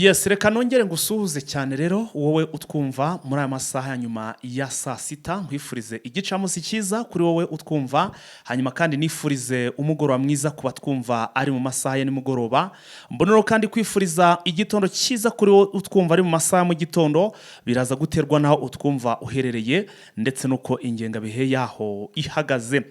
Yes, reka nongere ngusuhuze cyane rero wowe utwumva muri aya masaha ya nyuma ya saa sita, nkwifurize igicamunsi cyiza kuri wowe utwumva, hanyuma kandi nifurize umugoroba mwiza ku batwumva ari mu masaha ya nimugoroba. Mbonero kandi kwifuriza igitondo cyiza kuri wowe utwumva ari mu masaha ya mu gitondo. Biraza guterwa n'aho utwumva uherereye ndetse n'uko ingengabihe yaho ihagaze.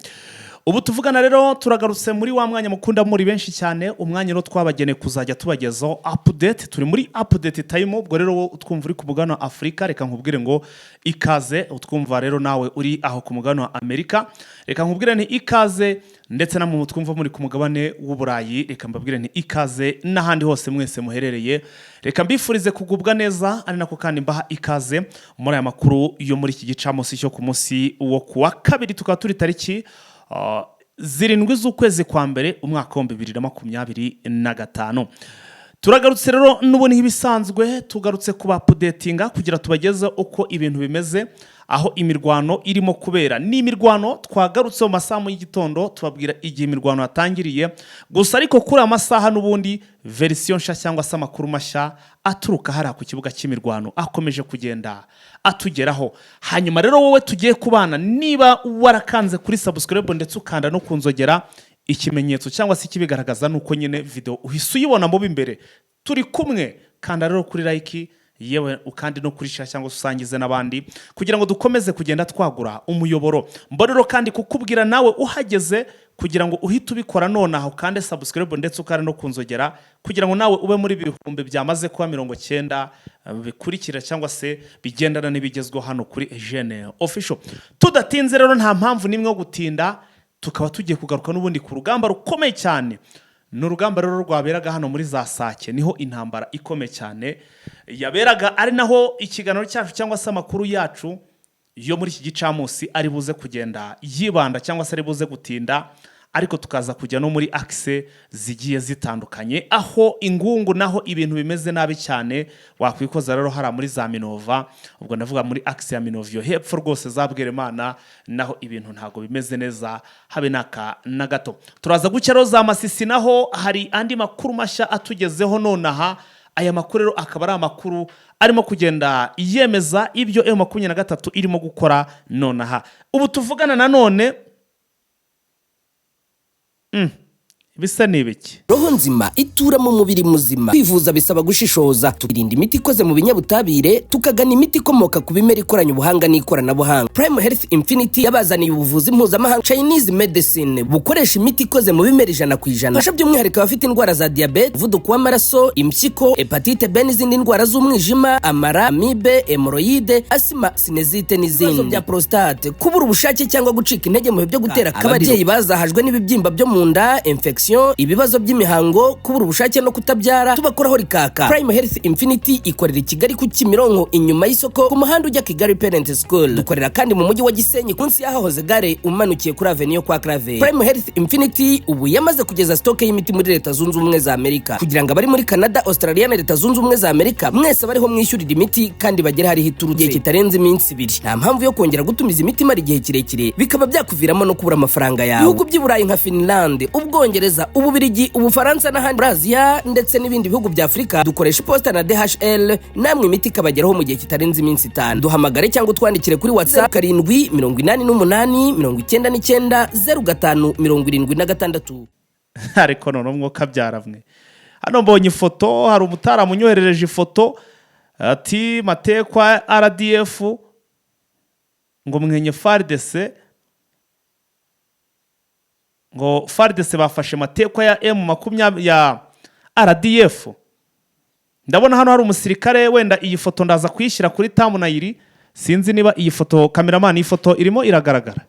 Ubu tuvugana rero turagarutse muri wa mwanya mukunda muri benshi cyane, umwanya rero twabageneye kuzajya tubagezaho update. Turi muri update time. Ubwo rero wowe utwumva uri ku mugabane wa Afurika, reka nkubwire ngo ikaze. Utwumva rero nawe uri aho ku mugabane wa Amerika, reka nkubwire ni ikaze. Ndetse namwe mutwumva muri ku mugabane w'Uburayi, reka mbabwire ni ikaze. N'ahandi hose mwese muherereye, reka mbifurize kugubwa neza, ari nako kandi mbaha ikaze muri aya makuru yo muri iki gicamunsi cyo ku munsi wo kuwa kabiri, tukaba turi tariki 7 z'ukwezi kwa mbere, umwaka wa 2025. Turagarutse rero n'ubundi nk'ibisanzwe, tugarutse kuba updatinga kugira tubageze uko ibintu bimeze aho imirwano irimo kubera. Ni imirwano twagarutse mu masaha y'igitondo, tubabwira igihe imirwano yatangiriye gusa, ariko kuri aya masaha n'ubundi version nshya cyangwa se amakuru mashya aturuka hariya ku kibuga cy'imirwano akomeje kugenda atugeraho. Hanyuma rero wowe tugiye kubana, niba warakanze kuri subscribe ndetse ukanda no ku nzogera, ikimenyetso cyangwa se ikibigaragaza ni uko nyine video uhise uyibona mu b'imbere. Turi kumwe, kanda rero kuri like, yewe ukandi no kuri share cyangwa se usangize n'abandi kugira ngo dukomeze kugenda twagura umuyoboro. Mbonero kandi kukubwira nawe uhageze kugira ngo uhite ubikora nonaha, ukande subscribe ndetse ukande no kunzogera kugira ngo nawe ube muri bihumbi byamaze kuba 90 bikurikira cyangwa se bigendana n'ibigezweho hano kuri Eugene Official. Tudatinze rero, nta mpamvu n'imwe yo gutinda, tukaba tugiye kugaruka n'ubundi ku rugamba rukomeye cyane. Ni urugamba rero rwaberaga hano muri za Sake, niho intambara ikomeye cyane yaberaga, ari naho ikiganiro cyacu cyangwa se amakuru yacu yo muri iki gicamunsi ari buze kugenda yibanda cyangwa se ari buze gutinda, ariko tukaza kujya no muri axe zigiye zitandukanye, aho ingungu naho ibintu bimeze nabi cyane. Wakwikoza rero hariya muri za Minova, ubwo ndavuga muri axe ya Minova iyo hepfo rwose za Bweremana, naho ibintu ntabwo bimeze neza habe n'aka na gato. Turaza gucya rero za Masisi, naho hari andi makuru mashya atugezeho nonaha. Aya makuru rero akaba ari amakuru arimo kugenda yemeza ibyo M23 irimo gukora nonaha ubu tuvugana. Nanone bisa ni ibiki? Roho nzima itura mu mubiri muzima. Kwivuza bisaba gushishoza, tukirinda imiti ikoze mu binyabutabire, tukagana imiti ikomoka ku bimera ikoranye ubuhanga n'ikoranabuhanga. Prime Health Infinity yabazaniye ubuvuzi mpuzamahanga, Chinese medicine, bukoresha imiti ikoze mu bimera 100%. Fasha by'umwihariko abafite indwara za diyabete, umuvuduko w'amaraso, impyiko, hepatite B n'izindi ndwara z'umwijima, amara, amibe, hémorroïdes, asima, sinusite n'izindi, ibibazo bya prostate, kubura ubushake cyangwa gucika intege mu bihe byo gutera akabariro, ababyeyi bazahajwe n'ibibyimba byo mu nda, infection, ibibazo by'imihango, kubura ubushake no kutabyara, tubakoraho rikaka. Prime Health Infinity ikorera i Kigali ku Kimironko, inyuma y'isoko, ku muhanda ujya Kigali Parent School. Dukorera kandi mu mujyi wa Gisenyi, munsi y'ahahoze gare, umanukiye kuri avenue yo kwa Claver. Prime Health Infinity ubu yamaze kugeza stock y'imiti muri Leta Zunze Ubumwe za Amerika, kugira ngo abari muri Canada, Australia na Leta Zunze Ubumwe za Amerika mwese bariho mwishyurira imiti kandi bagere hariho iturutse igihe kitarenze iminsi 2. Nta mpamvu yo kongera gutumiza imiti imara igihe kirekire, bikaba byakuviramo no kubura amafaranga yawe. Ibihugu by'i Burayi nka Finland, Ubwongereza, Ububirigi, Ubufaransa n'ahandi muri Aziya ndetse n'ibindi bihugu bya Afurika, dukoresha iposita na DHL, namwe imiti ikabageraho mu gihe kitarenze iminsi 5. Duhamagare cyangwa utwandikire kuri WhatsApp: 788 99 05 76. Ariko none umwuka byaramwe hano mbonye ifoto, hari umutaramu unyoherereje ifoto ati matekwa RDF ngo mwenye FARDC, ngo FARDC bafashe matekwa ya M20 ya RDF. Ndabona hano hari umusirikare, wenda iyi foto ndaza kuyishyira kuri thumbnail. Sinzi niba iyi foto, cameraman, iyi foto irimo iragaragara,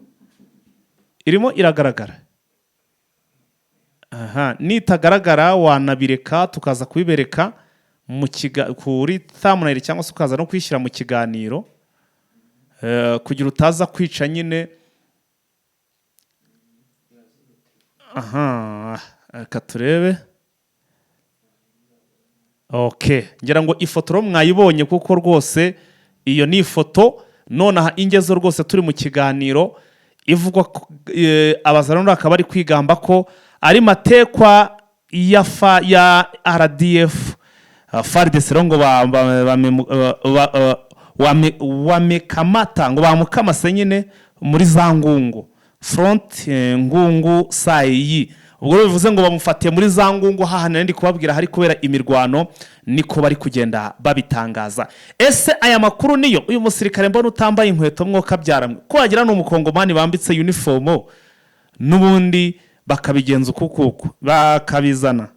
irimo iragaragara. Aha nitagaragara wanabireka tukaza kubibereka kuri thumbnail cyangwa se ukaza no kuyishyira mu kiganiro kugira utaza kwica nyine. Aha reka turebe. Ok, ngira ngo ifoto rero mwayibonye, kuko rwose iyo ni ifoto nonaha ingezo rwose turi mu kiganiro ivugwa ko abazarano akaba ari kwigamba ko ari matekwa ya fa ya RDF. FARDC rero ngo wamekamata, ngo bamukamase nyine muri za Ngungu front, Ngungu Sayi. Ubwo rero bivuze ngo bamufatiye muri za Ngungu hahana ndi kubabwira hari kubera imirwano, niko bari kugenda babitangaza. Ese aya makuru niyo? Uyu musirikare mbona utambaye inkweto, mwoka byaramwe ko wagira ni Umukongomani bambitse uniform, n'ubundi bakabigenza uku kuku bakabizana.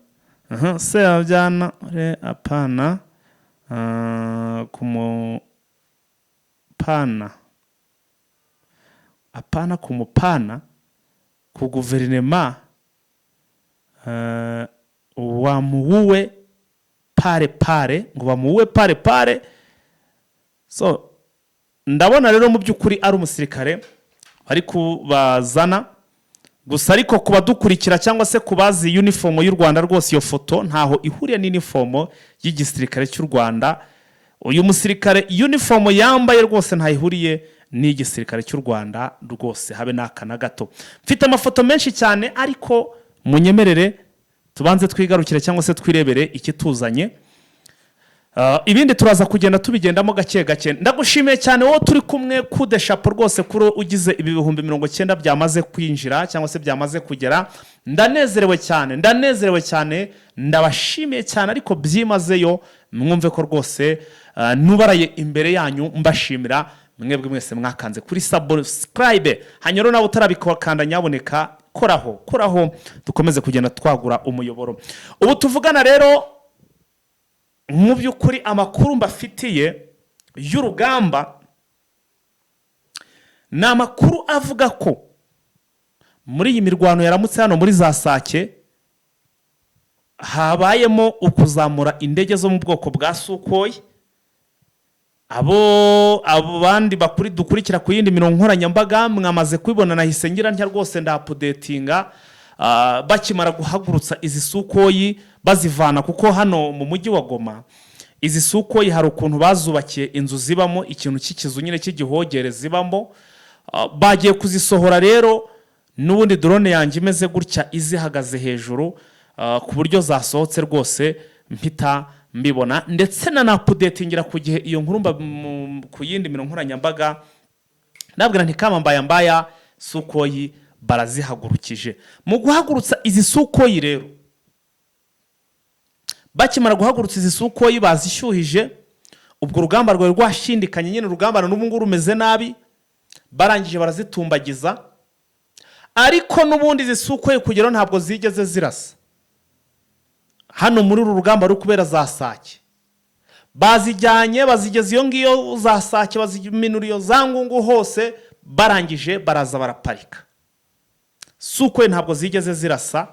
Aha, se yabyana re apana kumupana, apana kumupana ku guverinema, wamuwuwe pare pare, ngo bamuwuwe pare pare. So ndabona rero mu by'ukuri ari umusirikare bari kubazana gusa, ariko ku badukurikira cyangwa se ku bazi uniform y'u Rwanda, rwose iyo foto ntaho ihuriye n'inifomo y'igisirikare cy'u Rwanda. Uyu musirikare uniform yambaye rwose ntaho ihuriye n'igisirikare cy'u Rwanda rwose, habe n'aka na gato. Mfite amafoto menshi cyane, ariko munyemerere tubanze twigarukire cyangwa se twirebere ikituzanye. Ibindi turaza kugenda tubigendamo gake gake. Ndagushimiye cyane wowe turi kumwe, kude shapo rwose kuri ugize ibi 90,000 byamaze kwinjira cyangwa se byamaze kugera. Ndanezerewe cyane, ndanezerewe cyane, ndabashimiye cyane, ariko byimazeyo mwumve ko rwose nubaraye imbere yanyu mbashimira mwebwe mwese mwakanze kuri subscribe. Hanyuma rero nawe utarabikanda, nyaboneka koraho, koraho, dukomeze kugenda twagura umuyoboro. Ubu tuvugana rero, mu by'ukuri amakuru mbafitiye y'urugamba ni amakuru avuga ko muri iyi mirwano yaramutse hano muri za Sake habayemo ukuzamura indege zo mu bwoko bwa Sukhoi. Abo bandi bakuri dukurikira ku yindi mirongo nkoranyambaga mwamaze kubibona, nahise ngira ntya rwose ndaupdatinga. Bakimara guhagurutsa izi Sukhoi bazivana, kuko hano mu mujyi wa Goma izi Sukhoi hari ukuntu bazubakiye inzu zibamo, ikintu cy'ikizu nyine cy'igihogere zibamo. Bagiye kuzisohora rero, n'ubundi drone yanjye imeze gutya izihagaze hejuru, ku buryo zasohotse rwose mpita mbibona, ndetse na naupdatingira ku gihe iyo nkuru ku yindi mirongo nkoranyambaga, nabwira nti kama mbaya mbaya, Sukhoi barazihagurukije. Mu guhagurutsa izi Sukhoi rero, bakimara guhagurutsa izi Sukhoi bazishyuhije, ubwo urugamba rwari rwashindikanye nyine, urugamba n'ubu ngubu rumeze nabi. Barangije barazitumbagiza, ariko n'ubundi izi Sukhoi kugeraho ntabwo zigeze zirasa hano muri uru rugamba ruri kubera za Sake. Bazijyanye bazigeza iyo ngiyo za Sake, baziminura iyo za Ngungu hose, barangije baraza baraparika. Sukhoi ntabwo zigeze zirasa.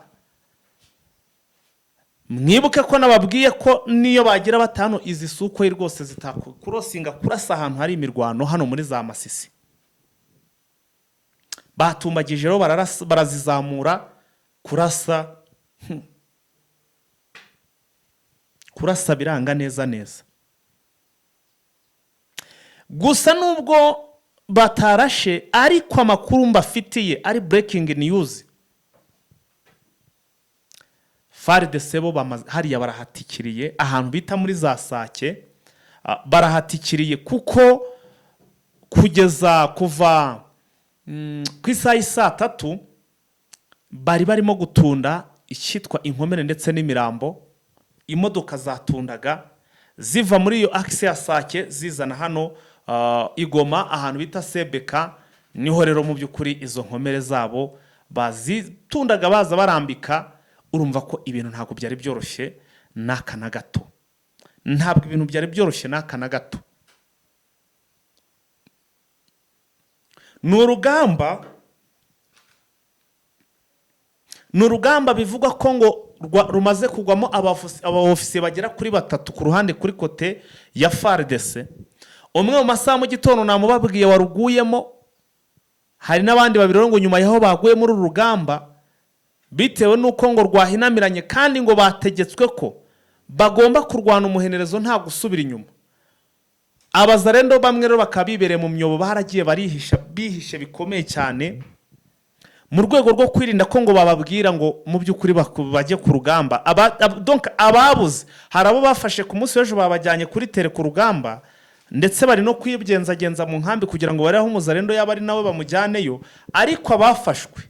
Mwibuke ko nababwiye ko niyo bagira batanu izi Sukhoi rwose zitakurosinga kurasa ahantu hari imirwano hano muri za Masisi. Batumbagije rero, bararasa, barazizamura, kurasa, kurasa biranga neza neza. Gusa nubwo batarashe, ariko amakuru mbafitiye ari breaking news, FARDC bo hariya barahatikiriye ahantu bita muri za Sake, barahatikiriye kuko kugeza kuva ku isaha y'i 3:00 bari barimo gutunda icyitwa inkomere ndetse n'imirambo. Imodoka zatundaga ziva muri iyo axe ya Sake zizana hano i Goma ahantu bita Sebeka. Niho rero mu by'ukuri izo nkomere zabo bazitundaga baza barambika. Urumva ko ibintu ntabwo byari byoroshye n'aka na gato, ntabwo ibintu byari byoroshye n'aka na gato. Ni urugamba bivugwa ko ngo rumaze kugwamo abaofisiye bagera kuri batatu ku ruhande kuri côté ya FARDC. Umwe mu masaha mu gitondo namubabwiye waruguyemo. Hari n'abandi babiri rero ngo nyuma y'aho baguye muri uru rugamba, bitewe n'uko ngo rwahinamiranye, kandi ngo bategetswe ko bagomba kurwana umuhenerezo nta gusubira inyuma. Abazarendo bamwe rero bakaba bibereye mu myobo, baragiye barihisha, bihishe bikomeye cyane. Mu rwego rwo kwirinda ko ngo bababwira ngo mu by'ukuri bajye ku rugamba. Donc ababuze, hari abo bafashe ku munsi w'ejo babajyanye kuri terrain ku rugamba, ndetse bari no kwigenzagenza mu nkambi kugira ngo barebe aho umuzarendo yaba ari nawe bamujyaneyo. Ariko abafashwe,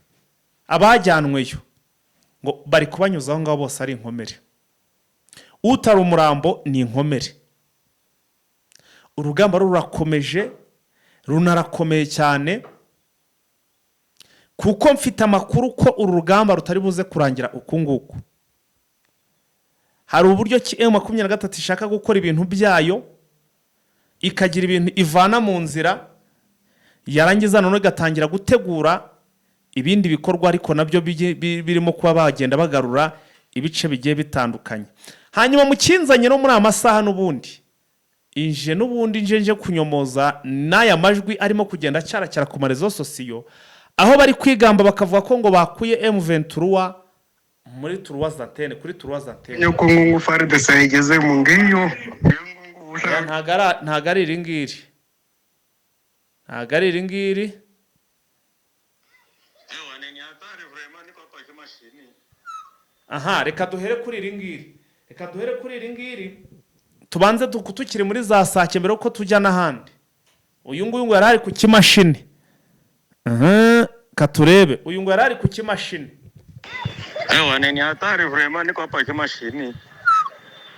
abajyanweyo, ngo bari kubanyuza aho ngaho bose ari inkomere. Utari umurambo ni inkomere. Urugamba rurakomeje, runarakomeye cyane, kuko mfite amakuru ko uru rugamba rutari buze kurangira uku nguku. Hari uburyo ki M23 ishaka gukora ibintu byayo, ikagira ibintu ivana mu nzira, yarangiza noneho igatangira gutegura ibindi bikorwa, ariko nabyo birimo kuba bagenda bagarura ibice bigiye bitandukanye. Hanyuma mu kinzanye no muri aya masaha n'ubundi inje, n'ubundi nje kunyomoza n'aya majwi arimo kugenda acyaracyara ku ma réseaux sociaux, aho bari kwigamba bakavuga ko ngo bakuye M23 muri trois antennes, kuri trois antennes. Yuko ngungu FARDC yageze mu ngiyo. Oya, ntago ari iri ngiri, ntago ari iri ngiri. Ewa, ni hatari vraiment, niko hapa kimashini. Aha, reka duhere kuri iri ngiri, reka duhere kuri iri ngiri, tubanze tukiri muri za Sake mbere yuko tujya n'ahandi. Uyu nguyu ngo yari ari ku kimashini. Aha, katurebe, uyu ngo yari ari ku kimashini. Ewa, ni hatari vraiment, niko hapa kimashini.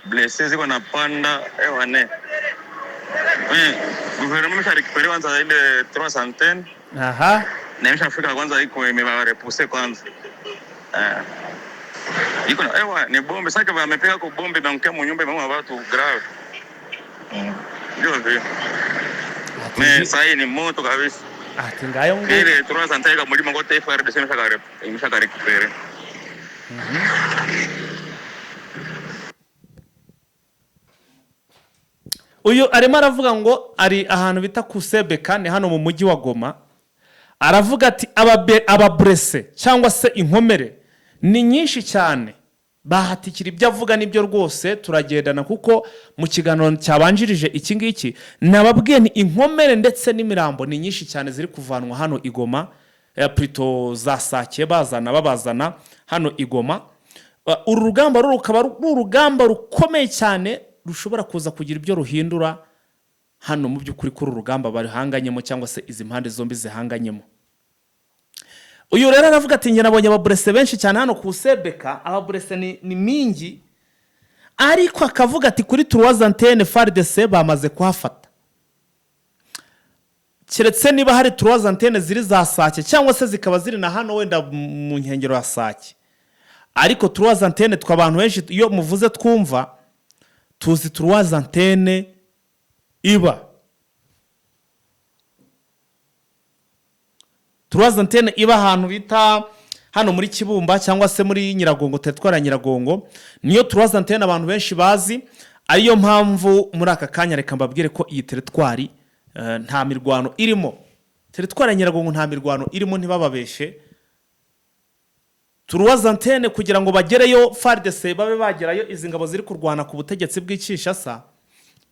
Blessés ziko napanda, ewa ne. Eh, gouvernement imesha récupérer kwanza ile trois antennes na imeshafika kwanza, iko imewa kwanza. Eh. Iko na ewa ni bombe sasa, wamepiga kwa bombe imeangukia mu nyumba, imeua watu grave. Ndio vile. Mais sasa hii ni moto kabisa. Ati ngayo ngo. Ile trois antennes kama mlima kote FARDC imesha récupérer. Uyu arimo aravuga ngo ari ahantu bita Kusebeka, ni hano mu mujyi wa Goma. Aravuga ati aba blessés cyangwa se inkomere ni nyinshi cyane. Bahatikira ibyo avuga nibyo rwose, turagendana, kuko mu kiganiro cyabanjirije iki ngiki nababwiye ni inkomere ndetse n'imirambo ni nyinshi cyane ziri kuvanwa hano i Goma, plutôt za Sake, bazana babazana hano i Goma. Uru rugamba rero rukaba ari urugamba rukomeye cyane, rushobora kuza kugira ibyo ruhindura hano mu by'ukuri kuri uru rugamba barihanganyemo, cyangwa se izi mpande zombi zihanganyemo. Uyu rero aravuga ati njye nabonye aba blessés benshi cyane hano ku Sebeka, aba blessés ni mingi. Ariko akavuga ati kuri trois antennes FARDC bamaze kuhafata, keretse niba hari trois antennes ziri za Sake cyangwa se zikaba ziri na hano wenda mu nkengero ya Sake. Ariko trois antennes twe abantu benshi iyo muvuze twumva tuzi trois antennes iba trois antennes iba ahantu bita hano muri Kibumba cyangwa se muri Nyiragongo, territoire ya Nyiragongo, niyo trois antennes abantu benshi bazi. Ariyo mpamvu muri aka kanya reka mbabwire ko iyi territoire nta mirwano irimo. Territoire ya Nyiragongo nta mirwano irimo, ntibababeshe. Trois antennes kugira ngo bagereyo FARDC babe bagerayo, izi ngabo ziri kurwana ku butegetsi bw'i Kinshasa,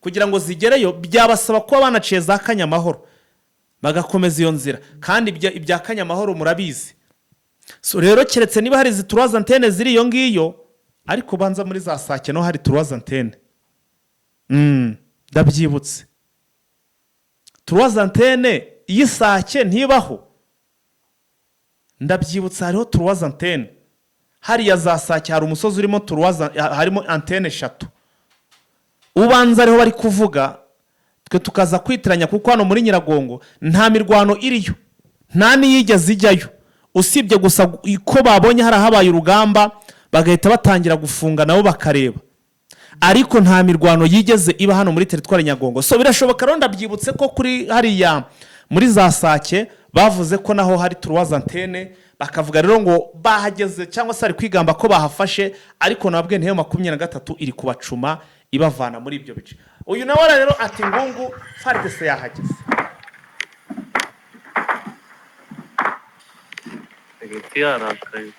kugira ngo zigereyo byabasaba kuba banaciye za Kanyamahoro, bagakomeza iyo nzira, kandi ibya Kanyamahoro murabizi. So rero keretse niba hari izi trois antennes ziri iyo ngiyo, ariko banza muri za Sake no hari trois antennes. Ndabyibutse, trois antennes y'Isake ntibaho. Ndabyibutse, hariho trois antennes hariya za Sake, hari umusozi urimo trois, harimo antenne eshatu, ubanza ariho bari kuvuga, twe tukaza kwitiranya, kuko hano muri Nyiragongo nta mirwano iriyo, nta n'iyigeze ijyayo, usibye gusa ko babonye hari ahabaye urugamba bagahita batangira gufunga nabo bakareba, ariko nta mirwano yigeze iba hano muri territoire Nyiragongo. So birashoboka rero, ndabyibutse ko kuri hariya muri za Sake bavuze ko naho hari trois antennes, bakavuga rero ngo bahageze cyangwa se bari kwigamba ko bahafashe, ariko nababwiye ntiyo 23 iri kubacuma ibavana muri ibyo bice. Uyu nawe rero ati ngungu FARDC yahageze. Hagati yarakaye.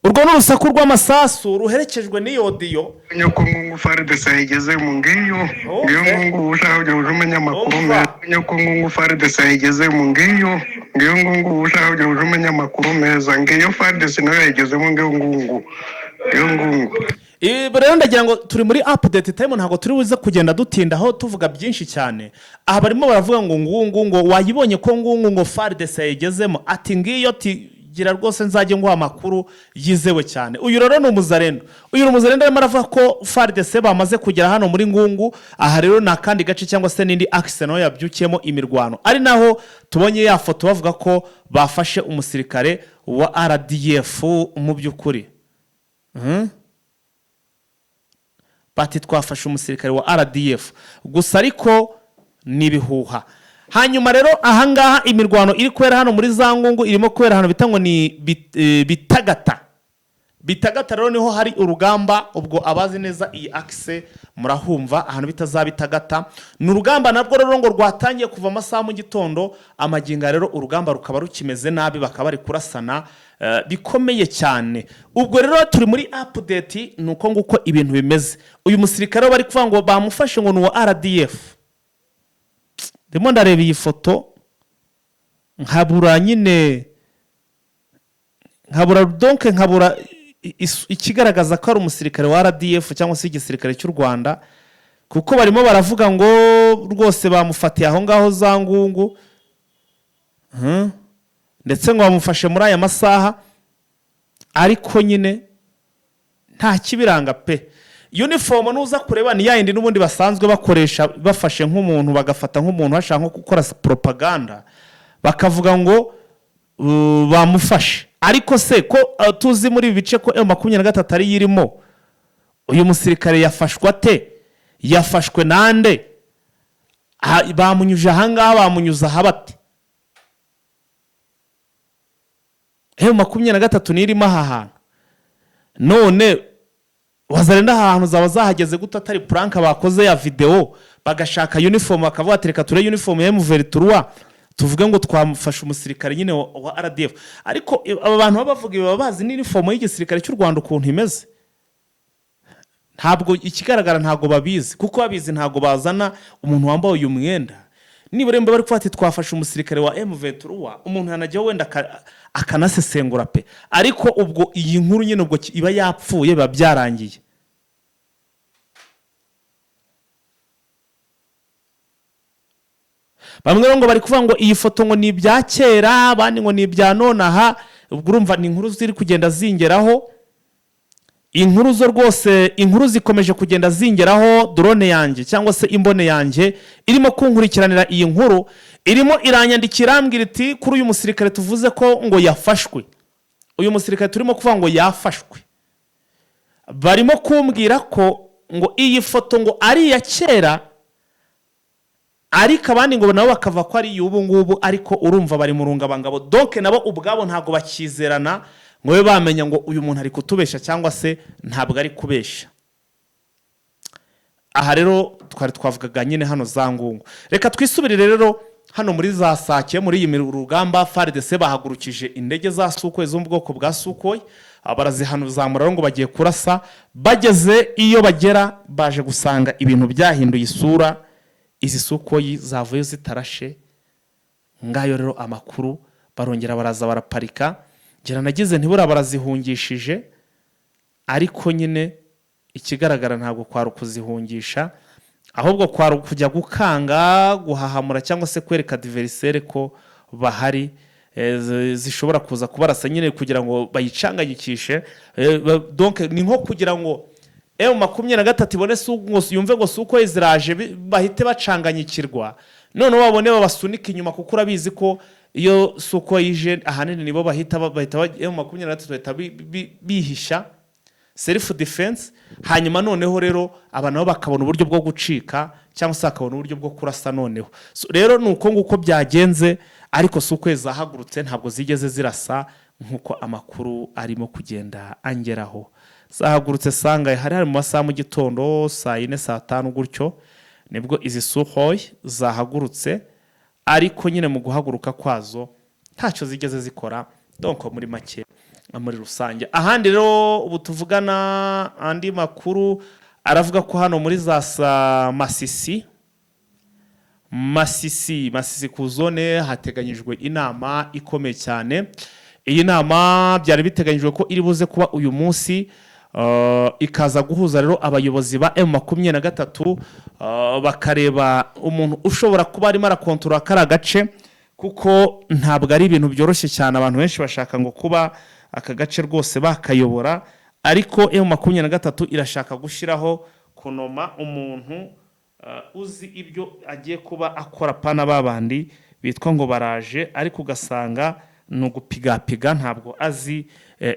Urwo ni urusaku rw'amasasu ruherekejwe n'iyo audio. Nyoko ngungu FARDC yayigezemo, ngiyo ngiyo. Ngungu ushaka kugira ngo uje umenya amakuru meza. Nyoko ngungu FARDC yayigezemo, ngiyo ngiyo. Ngungu ushaka kugira ngo uje umenya amakuru meza, ngiyo FARDC nayo yayigezemo, ngiyo ngungu, ngiyo ngungu. Ibi rero ndagira ngo turi muri update time, ntabwo turi buze kugenda dutindaho tuvuga byinshi cyane. Aha barimo baravuga ngo ngungu, ngo wayibonye ko ngungu ngo FARDC yayigezemo, ati ngiyo, ati gira rwose nzajye nguha amakuru yizewe cyane. Uyu rero ni umuzarendo, uyu ni umuzarendo, arimo aravuga ko FARDC bamaze kugera hano muri Ngungu. Aha rero ni akandi gace cyangwa se n'indi axe nayo yabyukiyemo imirwano, ari naho tubonye ya foto bavuga ko bafashe umusirikare wa RDF. Mu by'ukuri bati twafashe umusirikare wa RDF gusa, ariko ni ibihuha. Hanyuma rero ahangaha imirwano iri kubera hano muri za Ngungu, irimo kubera ahantu bita ngo ni Bitagata. Bitagata rero niho hari urugamba. Ubwo abazi neza iyi axe murahumva, ahantu bita za Bitagata ni urugamba nabwo rero ngo rwatangiye kuva amasaha mu gitondo. Amagingo rero urugamba rukaba rukimeze nabi, bakaba bari kurasana bikomeye cyane. Ubwo rero turi muri update, ni uko nguko ibintu bimeze. Uyu musirikare bari kuvuga ngo bamufashe ngo ni uwa RDF. Ndimo ndareba iyi foto nkabura nyine, nkabura donc nkabura ikigaragaza ko ari umusirikare wa RDF cyangwa se igisirikare cy'u Rwanda, kuko barimo baravuga ngo rwose bamufatiye aho ngaho za Ngungu. Ndetse ngo bamufashe muri aya masaha, ariko nyine nta kibiranga pe. Uniform nuza kureba ni yayindi n'ubundi basanzwe bakoresha bafashe nk'umuntu, bagafata nk'umuntu bashaka nko gukora propaganda, bakavuga ngo bamufashe. Ariko se ko tuzi muri ibi bice ko M23 ariyo irimo, uyu musirikare yafashwe ate? Yafashwe nande? Bamunyuje ahangaha, bamunyuze aha bate? M23 niyo irimo aha hantu, none wazarenda aha hantu zaba zahageze gute atari prank bakoze ya video, bagashaka uniform bakavuga ati reka ture uniform ya M23 tuvuge ngo twamufashe umusirikare nyine wa RDF? Ariko aba bantu baba bavuga ibi baba bazi n'inifomo y'igisirikare cy'u Rwanda ukuntu imeze? Ntabwo ikigaragara ntabwo babizi, kuko babizi ntabwo bazana umuntu wambaye uyu mwenda. Nibura nimba bari kuvuga ati twafashe umusirikare wa M23, umuntu yanajyaho wenda akanasesengura pe. Ariko ubwo iyi nkuru nyine ubwo iba yapfuye, biba byarangiye. Bamwe rero ngo bari kuvuga ngo iyi foto ngo ni ibya kera, abandi ngo ni ibya nonaha. Ubwo urumva ni inkuru ziri kugenda zingeraho, inkuru zo rwose, inkuru zikomeje kugenda zingeraho. Drone yanjye cyangwa se imbone yanjye irimo kunkurikiranira iyi nkuru, irimo iranyandikira irambwira iti kuri uyu musirikare tuvuze ko ngo yafashwe, uyu musirikare turimo kuvuga ngo yafashwe, barimo kumbwira ko ngo iyi foto ngo ari iya kera, ariko abandi ngo nabo bakava ko ari iy'ubu ngubu. Ariko urumva bari mu rungabangabo, donc nabo ubwabo ntabwo bakizerana ngo babe bamenya ngo uyu muntu ari kutubesha cyangwa se ntabwo ari kubesha. Aha rero twari twavugaga nyine hano za Ngungu. Reka twisubirire rero hano muri za Sake. Muri iyi rugamba FARDC bahagurukije indege za Sukhoi zo mu bwoko bwa Sukhoi, barazihanuzamura rero ngo bagiye kurasa. Bageze iyo bagera baje gusanga ibintu byahinduye isura, izi Sukhoi zavuye zitarashe. Ngayo rero amakuru, barongera baraza baraparika. Ngira nagize ntibura barazihungishije, ariko nyine ikigaragara ntabwo kwari ukuzihungisha, ahubwo kwari ukujya gukanga, guhahamura cyangwa se kwereka adversaire ko bahari, zishobora kuza kubarasa nyine kugira ngo bayicanganyikishe. Donc ni nko kugira ngo M23 ibone ngo yumve ngo Sukhoi ziraje, bahite bacanganyikirwa, noneho babone babasunika inyuma, kuko urabizi ko iyo Sukhoi ije ahanini nibo bahita M23 bahita bihisha, self defense. Hanyuma noneho rero aba nabo bakabona uburyo bwo gucika cyangwa se bakabona uburyo bwo kurasa noneho. So, rero ni uko nguko byagenze, ariko Sukhoi zahagurutse ntabwo zigeze zirasa nk'uko amakuru arimo kugenda angeraho. Zahagurutse sangaye? Hari mu masaha mu gitondo, saa yine, saa tanu gutyo, nibwo izi Sukhoi zahagurutse, ariko nyine mu guhaguruka kwazo ntacyo zigeze zikora. Donc muri make Muri rusange, ahandi rero ubu tuvugana, andi makuru aravuga ko hano muri za Masisi, Masisi ku zone hateganyijwe inama ikomeye cyane. Iyi nama byari biteganyijwe ko iri buze kuba uyu munsi, ikaza guhuza rero abayobozi ba M23, bakareba umuntu ushobora kuba arimo arakontorora kariya gace, kuko ntabwo ari ibintu byoroshye cyane. Abantu benshi bashaka ngo kuba aka gace rwose bakayobora, ariko M23 irashaka gushyiraho kunoma umuntu uzi ibyo agiye kuba akora, pana babandi bitwa ngo baraje, ariko ugasanga ni ugupigapiga, ntabwo azi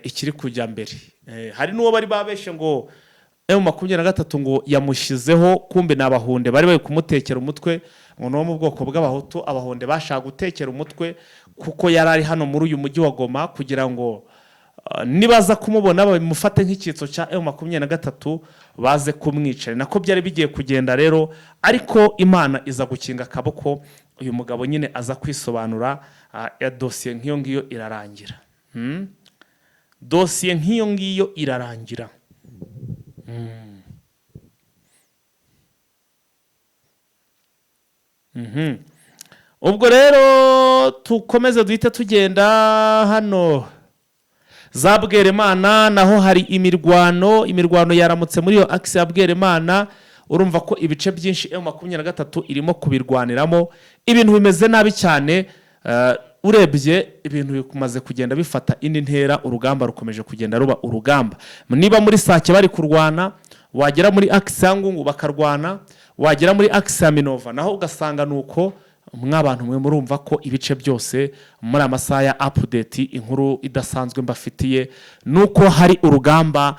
ikiri kujya mbere. Hari n'uwo bari babeshe ngo M23 ngo yamushyizeho, kumbe ni Abahunde bari bari kumutekera umutwe, ngo ni uwo mu bwoko bw'Abahutu. Abahunde bashaka gutekera umutwe kuko yari ari hano muri uyu mujyi wa Goma, kugira ngo nibaza kumubona bamufate nk'icyitso cya M23, baze kumwica. Ni nako byari bigiye kugenda rero, ariko Imana iza gukinga akaboko, uyu mugabo nyine aza kwisobanura, ya dosiye nk'iyo ngiyo irarangira. Dosiye nk'iyo ngiyo irarangira. Ubwo rero tukomeze duhite tugenda hano za Bweremana, naho hari imirwano. Imirwano yaramutse muri iyo axe ya Bweremana. Urumva ko ibice byinshi M23 irimo kubirwaniramo, ibintu bimeze nabi cyane. Urebye ibintu bimaze kugenda bifata indi ntera, urugamba rukomeje kugenda ruba urugamba. Niba muri Sake bari kurwana, wagera muri axe ya Ngungu bakarwana, wagera muri axe ya Minova naho ugasanga nuko. Mw'abantu mwe, murumva ko ibice byose muri amasaha ya update, inkuru idasanzwe mbafitiye nuko hari urugamba,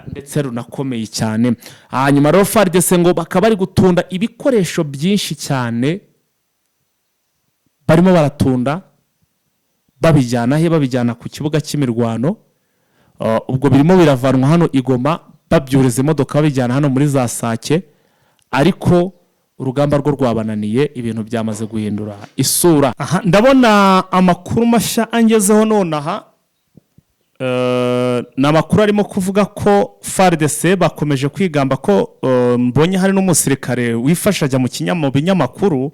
ndetse runakomeye cyane. Hanyuma rero FARDC ngo bakaba bari gutunda ibikoresho byinshi cyane, barimo baratunda babijyana he? Babijyana ku kibuga cy'imirwano. Ubwo birimo biravanwa hano i Goma, babyuriza imodoka, babijyana hano muri za Sake, ariko urugamba rwo rwabananiye, ibintu byamaze guhindura isura. Aha ndabona amakuru mashya angezeho nonaha. Ni amakuru arimo kuvuga ko FARDC bakomeje kwigamba ko mbonye hari n'umusirikare wifashe ajya mu binyamakuru,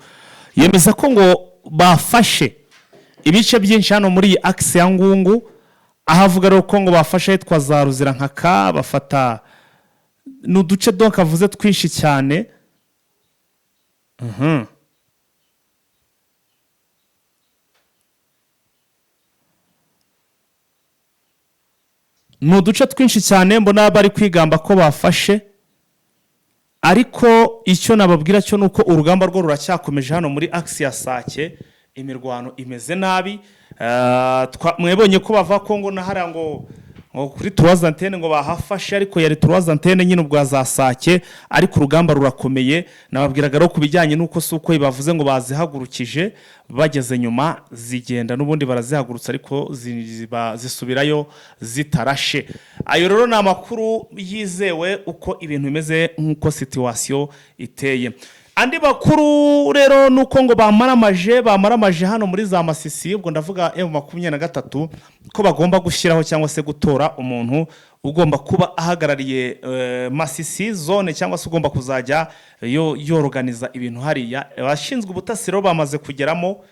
yemeza ko ngo bafashe ibice byinshi hano muri iyi axe ya Ngungu, aho avuga rero ko ngo bafashe ahitwa za Ruzirankaka, bafata ni uduce donc avuze twinshi cyane. Ni uduce twinshi cyane mbona bari kwigamba ko bafashe, ariko icyo nababwira cyo ni uko urugamba rwo ruracyakomeje hano muri axe ya Sake, imirwano imeze nabi. Mwebonye ko bava Kongo na hariya ngo kuri trois antennes ngo bahafashe, ariko yari trois antennes nyine ubwa za Sake, ariko urugamba rurakomeye. Nababwiraga rero ku bijyanye n'uko si uko bavuze ngo bazihagurukije, bageze nyuma zigenda n'ubundi barazihagurutsa, ariko zisubirayo zitarashe. Ayo rero ni amakuru yizewe uko ibintu bimeze, nk'uko situation iteye. Andi makuru rero ni uko ngo bamaramaje hano muri za Masisi, ubwo ndavuga M23, ko bagomba gushyiraho cyangwa se gutora umuntu ugomba kuba ahagarariye Masisi zone, cyangwa se ugomba kuzajya yoroganiza ibintu hariya. Abashinzwe ubutasi rero bamaze kugeramo,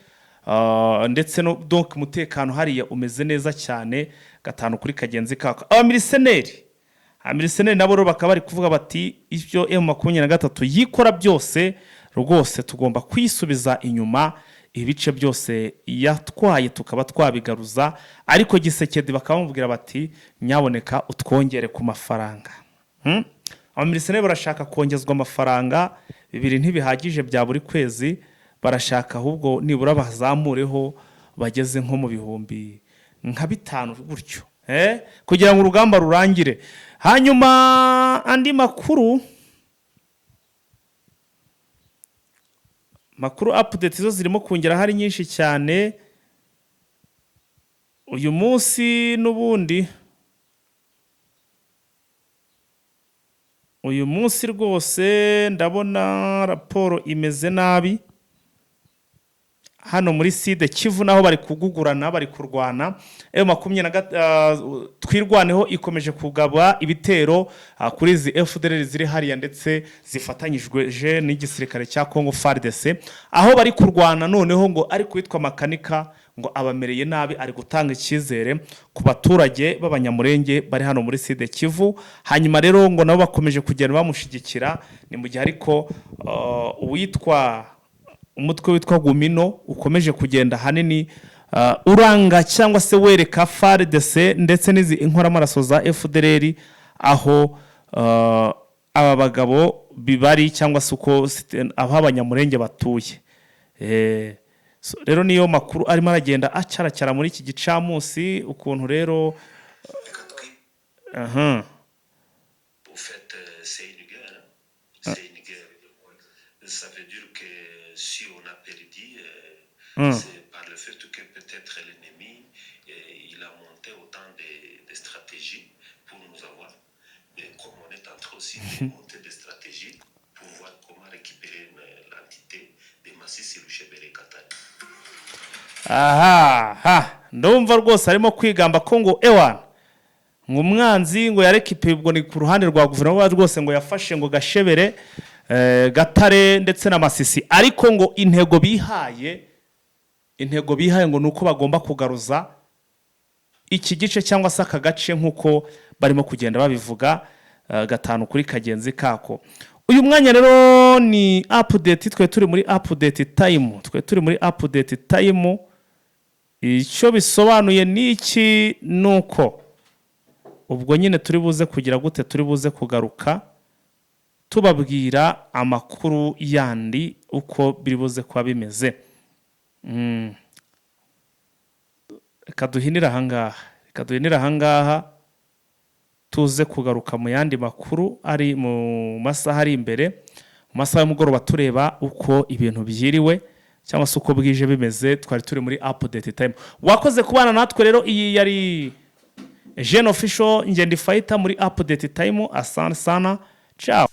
ndetse no donc umutekano hariya umeze neza cyane, gatanu kuri kagenzi kako. Abamiriseneri nabo rero bakaba bari kuvuga bati ibyo M23 yikora byose rwose tugomba kwisubiza inyuma, ibice byose yatwaye tukaba twabigaruza. Ariko Gisekedi bakaba bamubwira bati nyaboneka utwongere ku mafaranga. Abamiriseneri barashaka kongezwa amafaranga, bibiri ntibihagije bya buri kwezi, barashaka ahubwo nibura bazamureho bageze nko mu 5000 gutyo, kugira ngo urugamba rurangire. Hanyuma andi makuru update zo zirimo kongera hari nyinshi cyane uyu munsi. N'ubundi uyu munsi rwose ndabona raporo imeze nabi. Hano muri Sud Kivu naho bari kugugurana, bari kurwana. Twirwaneho ikomeje kugaba ibitero kuri izi FDLR ziri hariya, ndetse zifatanyijwe n'igisirikare cya Congo FARDC, aho bari kurwana. Noneho ngo ari kwitwa Makanika, ngo abamereye nabi, ari gutanga icyizere ku baturage b'Abanyamurenge bari hano muri Sud Kivu. Hanyuma rero ngo nabo bakomeje kugenda bamushyigikira. Ni mu gihe ariko uwitwa umutwe witwa Gumino ukomeje kugenda ahanini uranga cyangwa se wereka FARDC ndetse n'izi inkoramaraso za FDLR aho aba bagabo bibari, cyangwa se uko aho Abanyamurenge batuye. So, rero niyo makuru arimo aragenda acaracara muri iki gicamunsi, ukuntu rero aha. Au fait, c'est une guerre, hein. C'est une guerre. Ça veut dire que si on a perdu, c'est par le fait que peut-être l'ennemi, il a monté autant de stratégies pour nous avoir. Et comme on est en train aussi de monter des stratégies pour voir comment récupérer l'entité de Masisi, Rushebere, Katari. Aha ha, ndumva rwose arimo kwigamba ko ngo ewana, ngo umwanzi ngo yarekipe. Ubwo ni ku ruhande rwa guverinoma rwose, ngo yafashe ngo Gashebere, Gatare ndetse na Masisi, ariko ngo intego bihaye ngo ni uko bagomba kugaruza iki gice cyangwa se aka gace, nk'uko barimo kugenda babivuga gatanu kuri kagenzi kako. Uyu mwanya rero ni update, twe turi muri update time, twe turi muri update time. Icyo bisobanuye ni iki? Ni uko ubwo nyine turi buze kugira gute? Turi buze kugaruka tubabwira amakuru yandi uko biri buze kuba bimeze. Reka duhinire ahangaha, reka duhinire ahangaha, tuze kugaruka mu yandi makuru ari mu masaha ari imbere, mu masaha y'umugoroba, tureba uko ibintu byiriwe cyangwa se uko bwije bimeze. Twari turi muri update time. Wakoze kubana natwe rero. Iyi yari Jeune Official Ngende Fighter muri update time. Asante sana, ciao.